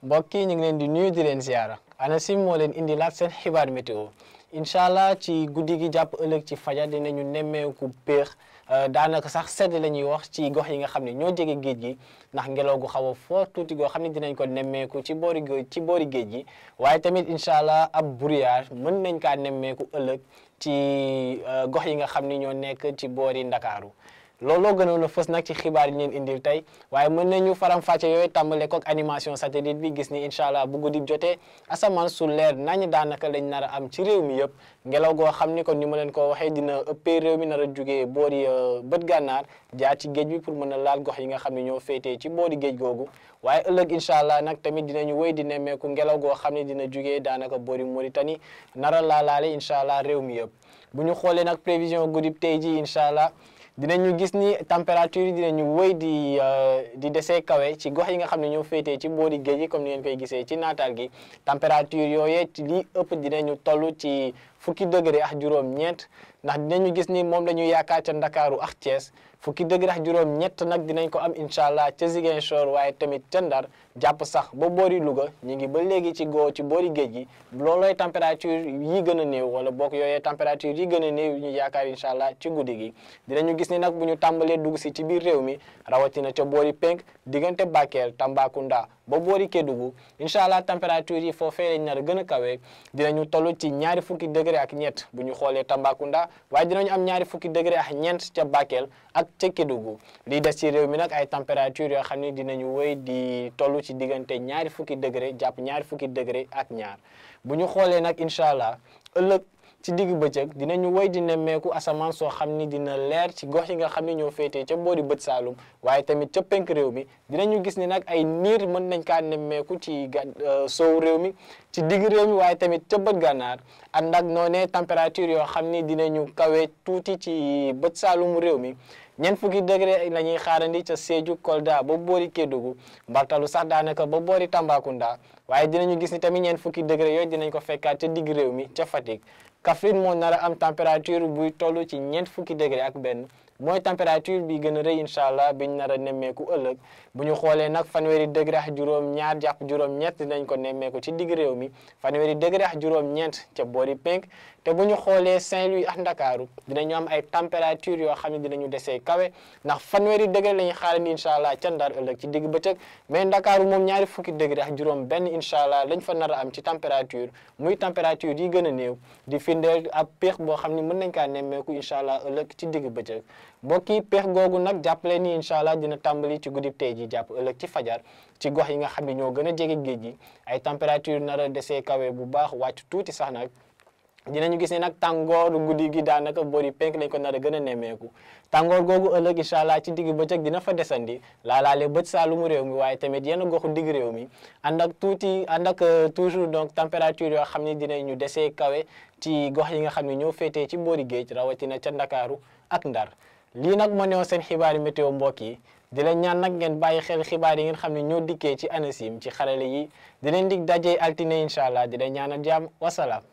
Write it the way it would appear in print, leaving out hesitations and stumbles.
mbokk yi ñu ngi leen di nuyu di leen ziara ANACIM moo leen indi laat seen xibaar météo incha allah ci guddi gi jàpp ëllëg ci fajar dinañu nemmeeku péex daanaka sax sedd la ñuy wax ci gox yi nga xam ne ñoo jege géej gi ndax ngelaw gu xaw a fort tuuti goo xam ne dinañ ko nemmeeku ci boori géej gi waaye tamit incha allah ab brouillard mën nañ kaa nemmeeku ëllëg ci gox yi nga xam ni ñoo nekk ci boori Ndakaaru looloo gënoon a fës nag ci xibaar yi leen indil tey waaye mën nañu faram-fàcce yooyu tàmbale kook animation satellite bi gis ni incha allah bu guddi jotee asamaan su leer nañ daanaka lañ nar a am ci réew mi yëpp ngelaw goo xam ni kon ni ma leen ko waxee dina ëppee réew mi nar a jugee boori bët gànnaar jaar ci géej bi pour mën a laal gox yi nga xam ne ñoo féetee ci boori géej googu waaye ëllëg incha allah nag tamit dinañu wéy di nemmeeku ngelaw goo xam ne dina jugee daanaka boori Mauritanie nar a laalaale incha allah réew mi yëpp bu ñu xoolee nag prévision guddi tey ji incha allah dinañu gis ni température yi dinañu wëy di desee kawe ci gox yi nga xam ne ñoo féetee ci boori géej gi comme ni ngeen koy gisee ci naataal gi température yooyee li ëpp dinañu toll ci fukki degré ak juróom-ñeent ndax dinañu gis ni moom la ñu yaakaar ca Ndakaaru ak Thiès fukki degré ak juróom-ñett nag dinañ ko am incha allah ca Ziguinchor waaye tamit ca Ndar jàpp sax ba boori Louga ñu ngi ba léegi ci boori géej gi loolooy température yi gën a néew wala bokk yooyee température yi gën a néew ñu yaakaar incha allah ci guddi gi dinañu gis ni nag bu ñu tàmbalee dugg si ci biir réew mi rawatina ca boori penk diggante Bakel Tambacounda ba boori Kédougou incha allah température yi foofee lañ nar a gën a kawe dinañu toll ci ñaari fukki degré ak ñett bu ñu xoolee Tambacounda waaye dinañu am ñaari fukki degré ak ñeent ca Bakel ak ca Kédougou lii des ci réew mi nag ay température yoo xam ne dinañu wéy di toll ci diggante ñaari fukki degré jàpp ñaari fukki degré ak ñaar bu ñu xoolee nag incha allah ëllëg ci digg bëccëg dinañu wéy di nemmeeku asamaan soo xam ni dina leer ci gox yi nga xam ne ñoo féetee ca boori bët Saalum waaye tamit ca penk réew mi dinañu gis ni nag ay niir mën nañ kaa nemmeeku ci soowu réew mi ci digg réew mi waaye tamit ca bët gànnaar ànd ak noonee température yoo xam ni dinañu kawe tuuti ci bët Saalum réew mi ñeent fukki degré la ñuy xaarandi ca Sédhiou Kolda ba boori Kédougou mbartalu sax daanaka ba boori Tambacounda waaye dinañu gis ni tamit ñeent fukki degré yooyu dinañ ko fekkaat ca digg réew mi ca Fatick Kaffrine moo nar a am température buy toll ci ñeent fukki degré ak benn mooy température bi gën a rëy incha allah biñ nar a nemmeeku ëllëg bu ñu xoolee nag fanweeri degré ak juróom-ñaar jàpp juróom-ñett dinañ ko nemmeeku ci digg réew mi fanweeri degré ak juróom-ñeent ca boori penk te bu ñu xoolee Saint-Louis ak Ndakaaru dinañu am ay température yoo xam ne dinañu desee kawe ndax fanweeri degré la ñuy xaarandi incha allah ca Ndar ëllëg ci digg bëccëg mais Ndakaaru moom ñaari fukki degré ak juróom benn incha allah lañ fa nar a am ci température muy température yi gën a néew di firndeel ab péex boo xam ne mën nañ kaa nemmeeku incha allah ëllëg ci digg bëccëg mbokk yi peex googu nag jàppale ni incha allah dina tàmbali ci guddi tey ji jàpp ëllëg ci fajar ci gox yi nga xam ne ñoo gën a jege géej gi ay température nar a desee kawe bu baax wàcc tuuti sax nag dinañu gis ne nag tàngoor guddi gi daanaka boori penk lañ ko nar a gën a nemmeeku tàngoor googu ëllëg incha allah ci digg bëccëg dina fa desandi laalaale bët saalumu réew mi waaye tamit yenn goxu digg réew mi ànd ak toujours donc température yoo xam ne dinañu desee kawe ci gox yi nga xam ne ñoo féetee ci boori géej rawatina ca Ndakaaru ak Ndar lii nag moo newoon seen xibaari météo mbokk yi di leen ñaan nag ngeen bàyyi xel xibaar yi ngeen xam ne ñoo dikkee ci ANACIM ci xarale yi di leen dig dajee altine incha allah di leen ñaanal jàmm wasalaam